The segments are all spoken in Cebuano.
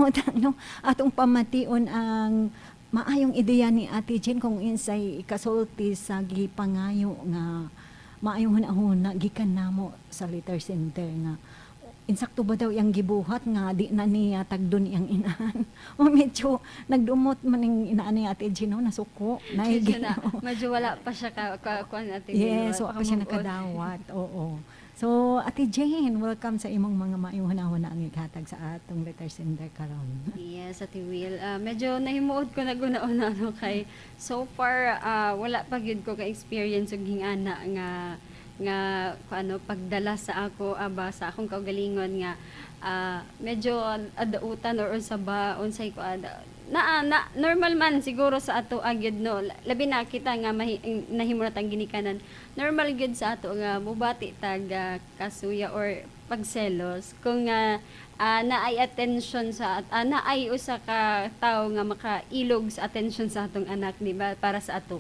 Samtang, no, atong pamation ang maayong ideya ni Ate Jen kung insay ikasulti sa gipangayo nga maayong hunahuna gikan namo sa letter sender nga insakto ba daw iyang gibuhat nga di na niya tagdon iyang inahan. O medyo nagdumot man ning inaan ni Ate Jen, no, nasuko. Medyo na, medyo wala pa siya ka kuan, Ate Will, Yes, wala wa pa siya ka-move on. Nakadawat. Oo. So, Ate Jane, welcome sa imong mga maayong hunahuna ang ihatag sa atong letter sender karon. Yes, Ate Will. Medyo nahimuot ko na guna-una, no, kay so far wala pa gyud ko ka-experience og hingana nga nga ano pagdala sa ako aba sa akong kaugalingon nga medyo adautan or unsa ba, unsay ko na, na normal man siguro sa ato gyud, no, labi na kita nga nahimo na tang ginikanan. Normal gyud sa ato nga mubati tag kasuya or pagselos kung naay attention sa naay usa ka tawo nga makailog sa attention sa atong anak, di ba, para sa ato.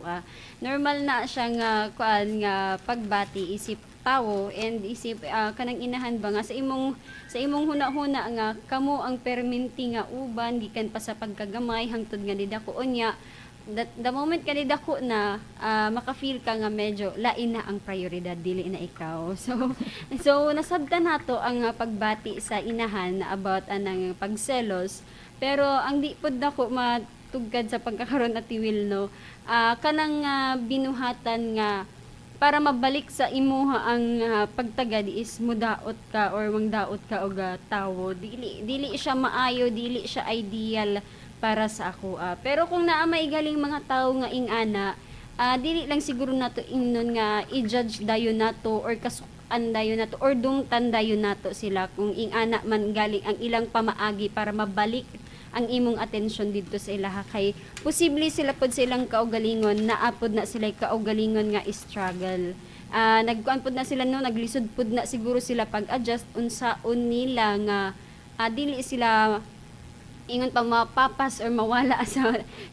Normal na siya nga kuan nga pagbati isip tawo and isip kanang inahan ba nga sa imong huna-huna nga kamo ang perminti nga uban gikan pa sa pagkagamay hangtod nga nidako. Unya the moment ka nidako na, maka-feel ka nga medyo lain na ang prioridad, dili na ikaw. So nasabtan nato ang pagbati sa inahan about anang pagselos, pero ang di pod nako matugkad sa pagkakaroon, Ate Will, no, kanang binuhatan nga para mabalik sa imuha ang pagtagad is mudaot ka or mangdaot ka og tawo. Dili siya maayo, dili siya ideal para sa ako. Pero kung naa may galing mga tawo nga ingana, dili lang siguro nato ingnon nga i-judge dayon nato or kasuk-an dayon nato or dungtan dayon nato sila kung ingana man galing ang ilang pamaagi para mabalik ang imong atensyon didto sa ilaha, kay posible sila pod sa ilang kaugalingon naa pod na sila kaugalingon nga struggle. Nagkuan pod na sila, no, naglisod pod na siguro sila pag-adjust unsaon nila nga dili sila ingon pa mapapas or mawala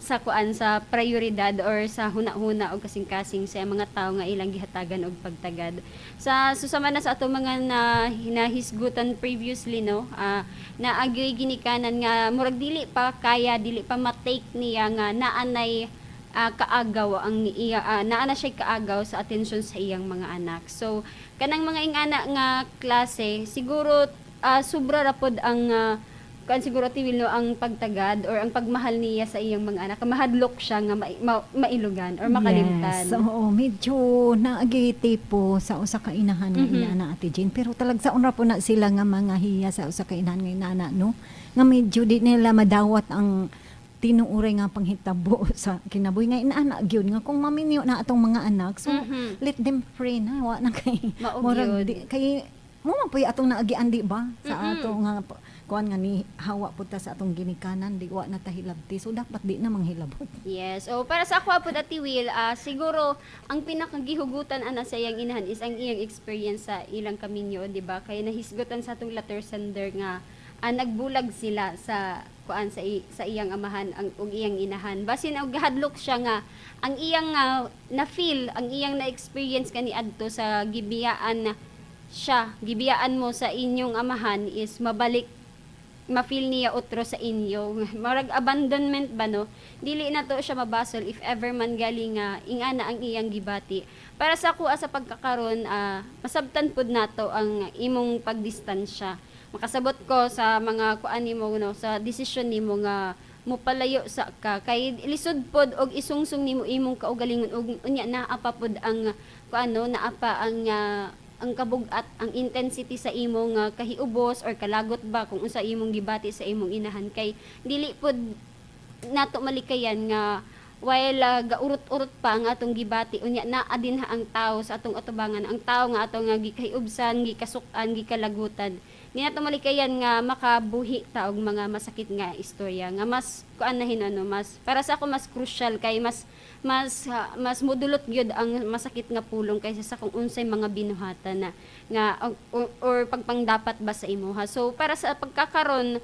sa kuan, sa prioridad or sa huna-huna o kasing-kasing sa mga tao nga ilang gihatagan og pagtagad. Sa susama na sa ato mga na hinahisgutan previously, no, na agyoy ginikanan nga murag dili pa kaya, dili pa ma-take niya nga naanay kaagaw ang iya, naa na siya kaagaw sa atensyon sa iyang mga anak. So kanang mga ingana nga klase siguro, sobra ra pod ang kuan siguro, Ate Will, no, ang pagtagad or ang pagmahal niya sa iyang mga anak. Mahadlok siya nga mailugan or makalimtan. Yes, oo, medyo naagi tipo sa usa ka inahan nga inana, Ate Jane. Pero talagsaon ra po na sila nga mga hiya sa usa ka inahan nga inana, no? Nga medyo di nila madawat ang tinuuray nga panghitabo sa kinabuhi nga inaana gyud nga kung maminyo na atong mga anak, so let them free na, wa na kay Mao murag gyud. di, kay mo man puy atong naagian, di ba, sa ato nga kuan nga ni hawa pud ta sa atong ginikanan, di wa na ta hilabti, so dapat di na manghilabot. Yes. So para sa ako pod, Ate Will, siguro ang pinakagihugutan ana sa iyang inahan is ang iyang experience sa ilang kaminyo, di ba? Kay nahisgutan sa atong letter sender nga nagbulag sila sa kuan sa iyang amahan ang ug iyang inahan. Basin og gahadlok siya nga ang iyang na feel, ang iyang na experience kaniadto sa gibiyaan na siya, gibiyaan mo sa inyong amahan is mabalik, ma-feel niya otro sa inyo. Marag abandonment ba, no? Dili na to siya mabasol if ever man galing nga ingana ang iyang gibati. Para sa kuha sa pagkakaron, masabtan pud nato ang imong pagdistansya. Makasabot ko sa mga kuan nimo, no, sa desisyon nimo nga mopalayo sa ka kay lisod pod og isungsong nimo imong kaugalingon og unya naa pa pod ang kuan, no, naa pa ang kabugat, ang intensity sa imong kahiubos or kalagot ba kung unsa imong gibati sa imong inahan, kay dili pod nato malikayan nga while gaurot-urot pa ang atong gibati, unya naa din ha ang tao sa atong atubangan, ang tao nga atong nga gikahiubsan, gikasuk-an, gikalagutan. Di nato malikayan nga makabuhi ta og mga masakit nga istorya nga mas kuan na ano, mas para sa ako mas crucial kay mas mudulot gyud ang masakit nga pulong kaysa sa kung unsay mga binuhatan na nga or pagpangdapat ba sa imuha. So para sa pagkakaron,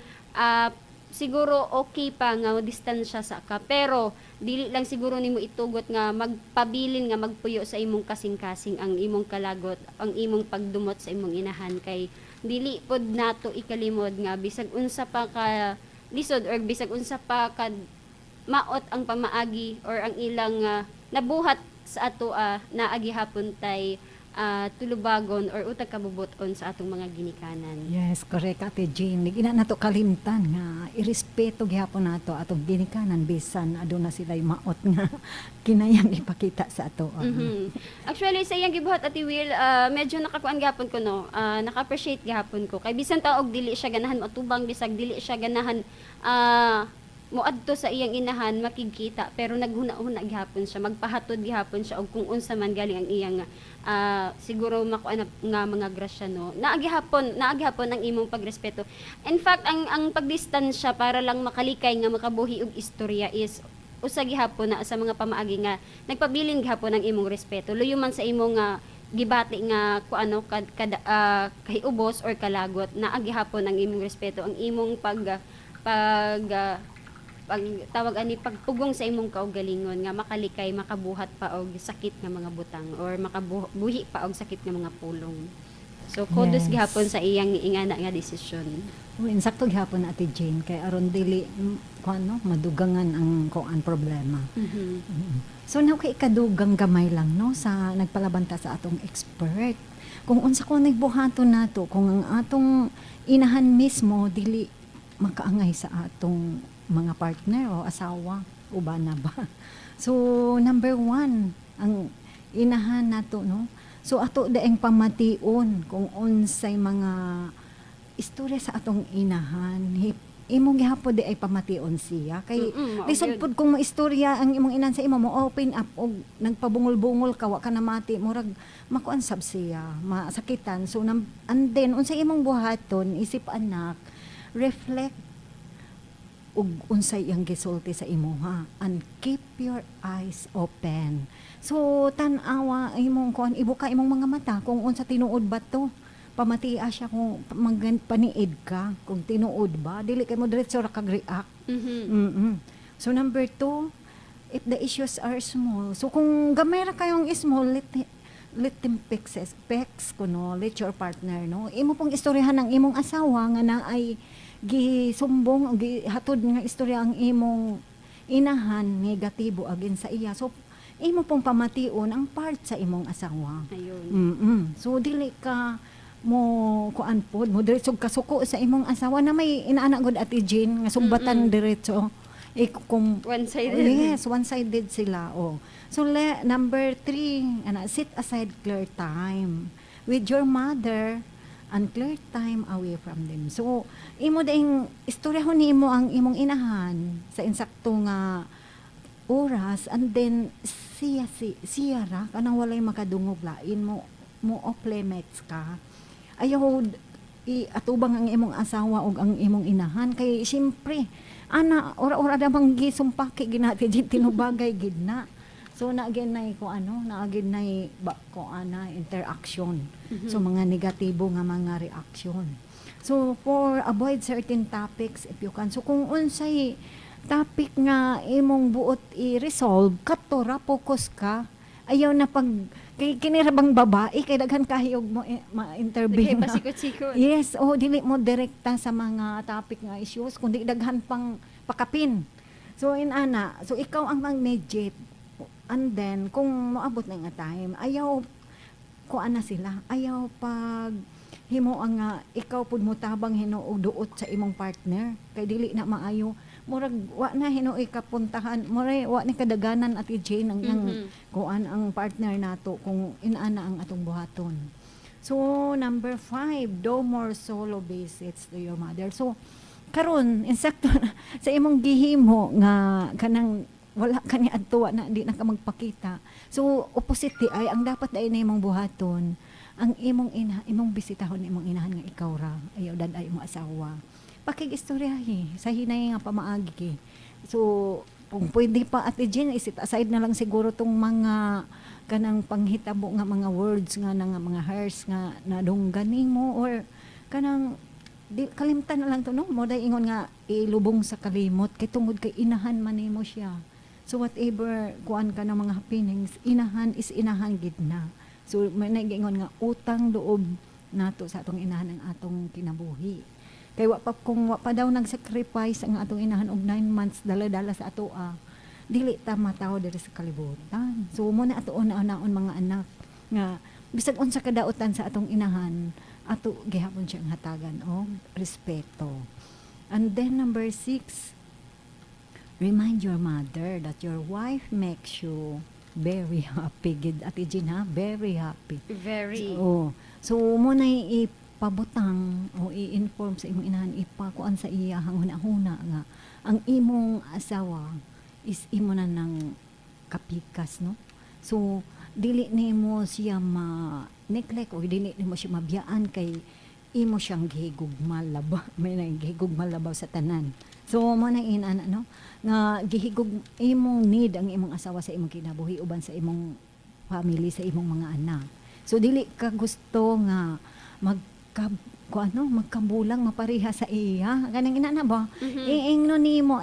siguro okay pa nga distansya sa ka, pero dili lang siguro nimo itugot nga magpabilin nga magpuyo sa imong kasing-kasing ang imong kalagot, ang imong pagdumot sa imong inahan, kay dili pod nato ikalimod nga bisag unsa pa ka lisod or bisag unsa pa kad maot ang pamaagi or ang ilang nabuhat sa ato, naa gihapon tay tulubagon or utag kabubuton sa atong mga ginikanan. Yes, correct, Ate Jane. Di na nato kalimtan nga irespeto gihapon nato atong ginikanan bisan aduna sila maot nga kinayang ipakita sa ato. Actually, sa iyang gibuhat, Ate Will, medyo nakakuan gihapon ko, no. Naka-appreciate gihapon ko. Kay bisan ta og dili siya ganahan moatubang, bisag dili siya ganahan moadto sa iyang inahan makigkita, pero naghuna-huna gihapon siya, magpahatod gihapon siya og kung unsa man galing ang iyang siguro makuan nga mga grasya, no. Naa gihapon ang imong pagrespeto. In fact, ang pagdistansya para lang makalikay nga makabuhi og istorya is usa gihapon na sa mga pamaagi nga nagpabilin gihapon ang imong respeto luyo man sa imong nga gibati nga ku ano kad, kad kahiubos or kalagot. Naa gihapon ang imong respeto, ang imong pag pag ah, pag tawag ani, pagpugong sa imong kaugalingon nga makalikay, makabuhat pa og sakit nga mga butang or makabuhi pa og sakit nga mga pulong. So kudos gihapon sa iyang ingana nga desisyon. Oh, insakto gihapon, Ate Jane, kay aron dili kuan, no, madugangan ang kuan problema. So now kay ikadugang gamay lang, no, sa nagpalabanta sa atong expert. Kung unsa ko nagbuhaton nato kung ang atong inahan mismo dili makaangay sa atong mga partner o asawa o bana ba. So number one, ang inahan nato, no. So ato daeng pamation kung unsay mga istorya sa atong inahan. Imo gihapon di ay pamation siya kay Mao lisod gyud. Pud kung maistorya ang imong inahan sa imo, mo open up og nagpabungol-bungol ka, wa ka namati, murag makuan sab siya, masakitan. So and then unsay imong buhaton isip anak, reflect ug unsay iyang gisulti sa imuha and keep your eyes open. So tan-awa imong kuan, ibuka imong mga mata kung unsa tinuod ba to. Pamatia siya kung paniid ka kung tinuod ba, dili kay mo diretso ra kag react. So number two, if the issues are small. So kung gamay ra kayong small, let them fix it. Fix kuno, let your partner, no. Imo pong istoryahan ang imong asawa nga naay gisumbong o gihatod nga istorya ang imong inahan negatibo against sa iya. So imo pong pamation ang part sa imong asawa. Ayun. So dili ka mo kuan pod mo diretso kasuko sa imong asawa na may inaana gud, Ate Jane, nga sumbatan diretso. Eh, kung One-sided. Yes, one-sided sila. Oh. So number three, ana, set aside clear time with your mother and clear time away from them. So imo daing istoryahon nimo ang imong inahan sa insakto nga oras and then siya ra kanang walay makadungog, lain mo mo off limits ka. Ayaw iatubang ang imong asawa ug ang imong inahan kay siyempre ana ora-ora damang gisumpaki ginati di tinubagay gid na. So naagin nay ko ano, naagin nay ba ko ana interaction. So mga negatibo nga mga reaction. So for avoid certain topics if you can. So kung unsay topic nga imong buot i-resolve, kato ra focus ka. Ayaw na pag kay kini ra bang babae kay daghan kahiyog mo ma-intervene Kay na. Pasikot-sikot. Yes, oh, dili mo direkta sa mga topic nga issues kundi daghan pang pakapin. So inana, so ikaw ang mag-mediate. And then kung moabot na nga time, ayaw kuan na sila. Ayaw pag himo ang nga ikaw pud mo tabang hinuog duot sa imong partner kay dili na maayo, murag wa na hinuoy kapuntahan, murag wa ni kadaganan, Ate Jane, ang kuan ang partner nato kung inaana ang atong buhaton. So number five, do more solo visits to your mother. So karon insakto na sa imong gihimo nga kanang wala ka ni adto, na di na ka magpakita. So opposite di ay ang dapat ay na imong buhaton, ang imong ina, imong bisitahon imong inahan nga ikaw ra, ayaw dad ay imong asawa. Pakig-istoryahi sa hinay nga pamaagi. So kung pwede pa, Ate Jane, iset aside na lang siguro tong mga kanang panghitabo nga mga words nga na nga mga hers nga nadunggan nimo or kanang di, kalimtan na lang to, no. Mo day ingon nga ilubong sa kalimot kay tungod kay inahan man nimo siya. So whatever kuan ka ng mga happenings, inahan is inahan gid na. So may naigingon nga utang loob nato sa atong inahan ang atong kinabuhi. Kay wa pa, kung wa pa daw nag-sacrifice ang atong inahan og 9 months dala-dala sa atoa, dili ta matawo diri sa kalibutan. So mo na ato una-unaon, mga anak, nga bisag unsa kadaotan sa atong inahan, ato gihapon siyang hatagan og respeto. And then number 6, remind your mother that your wife makes you very happy. Gid, Ate Jean, ha? Very happy. Very. Oo. So, mo na ipabutang o i-inform sa imong inahan, ipakuan sa iya ang huna-huna nga ang imong asawa is imo na ng kapikas, no? So, dili nimo siya ma-neglect o dili nimo siya mabiyaan kay imo siyang gihigugma laba may nang gihigugma labaw sa tanan. So mo na inana, no, nga gihigug imong need ang imong asawa sa imong kinabuhi uban sa imong family, sa imong mga anak. So dili ka gusto nga magka ko ano, magkabulang mapareha sa iya, kanang inana ba. Iingno nimo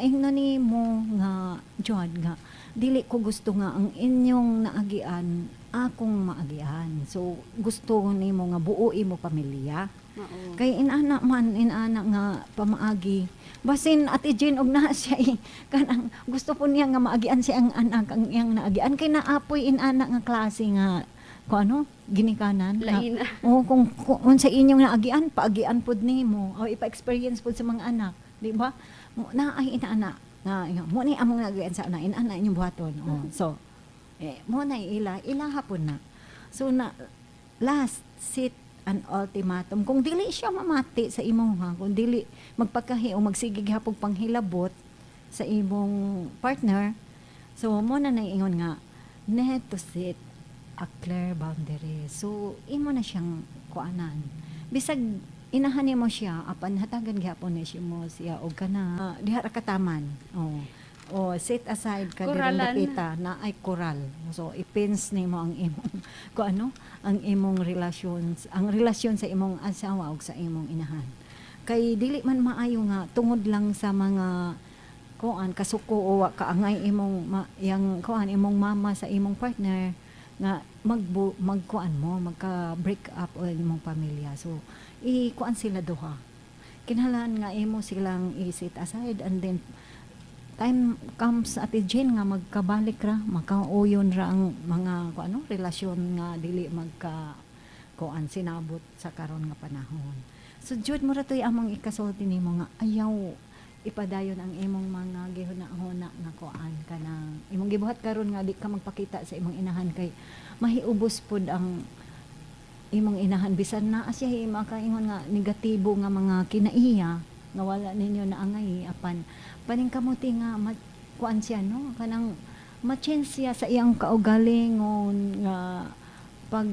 nga jud nga dili ko gusto nga ang inyong naagian akong maagian. So gusto nimo nga buo imo pamilya. Mao. Kay inana man, inana nga pamaagi, basin, Ate Jean, og naa siya eh, kanang gusto po niya nga maagian siya ang anak ang iyang naagian, kay naapoy inana nga klase nga ko ano ginikanan nga, Lain. Oh, kung unsa inyong naagian, paagian pod nimo o ipa-experience pod sa mga anak, di ba? Mo na ay inaana nga nga, mo ni among naagian sa una, inana inyong buhaton. Oh, so eh, mo na ila ilaha pod na. So na last, set an ultimatum. Kung dili siya mamati sa imong ha, kung dili magpakahi o magsige gihapon panghilabot sa imong partner, so mo na ingon nga need to set a clear boundary. So imo na siyang kuanan. Bisag inahan nimo siya, apan hatagan gihapon ni siya mo siya og kana diha ra kataman. Oh. O set aside ka diri Kuralan. Dapita na ay koral. So ipins nimo ang imong ko ano, ang imong relations, ang relasyon sa imong asawa ug sa imong inahan. Kay dili man maayo nga tungod lang sa mga kuan kasuko o wa kaangay imong ma, yang kuan imong mama sa imong partner nga magbu magkuan mo, magka break up o imong pamilya. So i kuan sila duha, kinahanglan nga imo silang i-set aside and then time comes, Ate Jane, nga magkabalik ra, makauyon ra ang mga kuan ano relasyon nga dili magka kuan sinabot sa karon nga panahon. So jud mo ra to'y among ikasulti nimo nga ayaw ipadayon ang imong mga gihuna-huna nga kuan kanang imong gibuhat karon nga di ka magpakita sa imong inahan, kay mahiubos pod ang imong inahan bisan naa siya makaingon nga negatibo nga mga kinaiya nga wala ninyo naangay, apan paningkamuti nga kuan siya, no, kanang ma-change siya sa iyang kaugalingon nga pag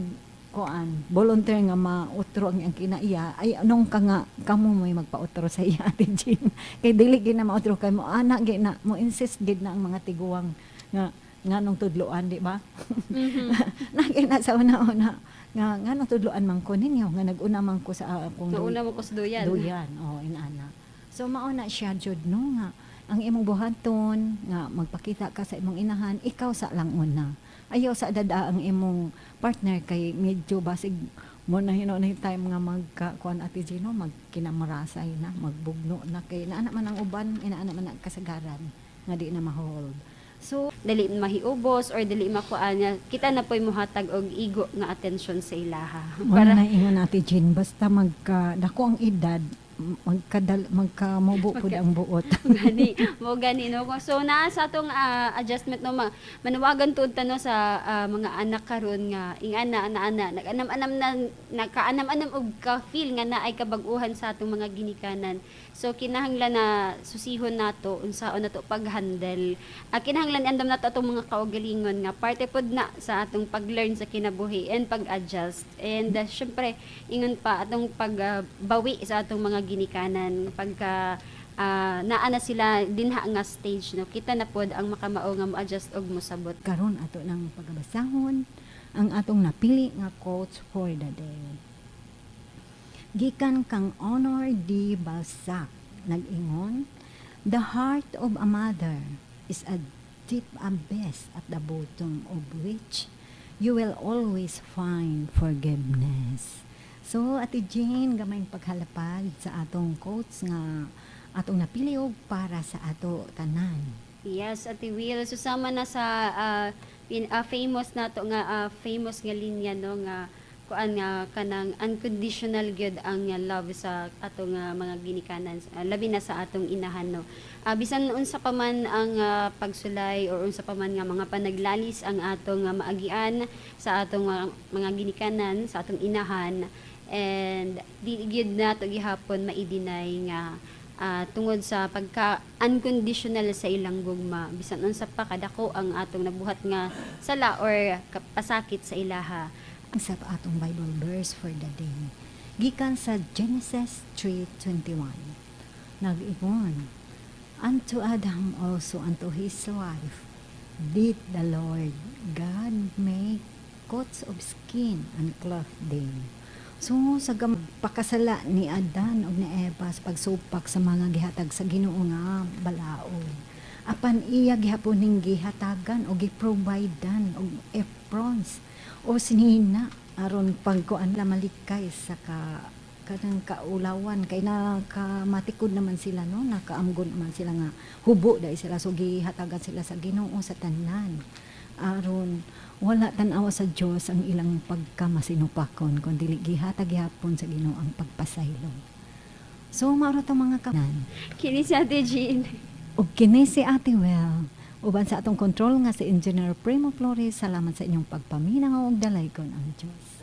kuan volunteer nga mautro ang iyang kinaiya. Ay anong ka nga kamo mo'y magpautro sa iya, Ate Jean, kay dili gid na mautro, kay mo ana gid na mo insist gid na ang mga tiguang nga nganong tudloan, di ba? Nagina sa una-una nga nganong tudloan man ko ninyo nga nag-una man ko sa akong Nauna mo ko sa duyan. Duyan, oh, inana. So mauna siya jud, no, nga ang imong buhaton nga magpakita ka sa imong inahan, ikaw sa lang una. Ayaw sa dada ang imong partner kay medyo basig mo na hino na yung time nga magka kuan, Ate Gino, magkinamarasay na, magbugno na, kay inaana man ang uban, inaana man ang kasagaran nga di na mahold. So dili mahiubos or dili makuan niya, kita na po'y muhatag og igo nga atensyon sa ilaha. Para Para na ingon, Ate Jean, basta magka dako ang edad, magkadal magkamubo pud ang buot. Gani mo gani, no? So naa sa atong adjustment, no, manawagan tuod ta, no, sa mga anak karon nga ingana ana ana nag-anam-anam na, nakaanam-anam og ka-feel nga naay kabag-uhan sa atong mga ginikanan. So kinahanglan na susihon nato unsaon nato pag-handle. Kinahanglan andam nato atong mga kaugalingon nga parte pod na sa atong pag-learn sa kinabuhi and pag-adjust and syempre ingon pa atong pagbawi sa atong mga ginikanan pagka naa na sila dinha nga stage, no, kita na pod ang makamao nga mo-adjust og mosabot. Karon ato nang pagabasahon ang atong napili nga quotes for the day. Gikan kang Honor D. Balzac, nag-ingon, "The heart of a mother is a deep abyss at the bottom of which you will always find forgiveness." So, Ate Jane, gamayng paghalapad sa atong quotes nga atong napili og para sa ato tanan. Yes, Ate Will. So sama na sa famous nato nga famous nga linya, no, nga kuan nga kanang unconditional gyud ang love sa atong mga ginikanan, labi na sa atong inahan, no. Bisan unsa pa man ang pagsulay or unsa pa man nga mga panaglalis ang atong maagian sa atong mga ginikanan, sa atong inahan, and di gyud nato gihapon mai-deny nga tungod sa pagka unconditional sa ilang gugma, bisan unsa pa kadako ang atong nabuhat nga sala or pasakit sa ilaha. Sa atong Bible verse for the day, gikan sa Genesis 3:21. Nag-ingon, "Unto Adam also unto his wife did the Lord God make coats of skin and clothe them." So sa pakasala ni Adan ug ni Eva sa pagsupak sa mga gihatag sa Ginoo nga balaod, apan iya gihapon ning gihatagan o gi-providean og aprons o sinina aron pagkuan la malikay sa ka kanang kaulawan, kay nakamatikod naman sila, no, nakaamgon naman sila nga hubo dahil sila. So gihatagan sila sa Ginoo sa tanan aron wala tan-awa sa Dios ang ilang pagkamasinupakon, kun dili gihatag gihapon sa Ginoo ang pagpasaylo. So mao ra to, mga kanan. Kini si Ate Jean. Ug kini si Ate Well uban sa atong control nga si Engineer Primo Flores. Salamat sa inyong pagpaminaw ug dalaygon ang Dios.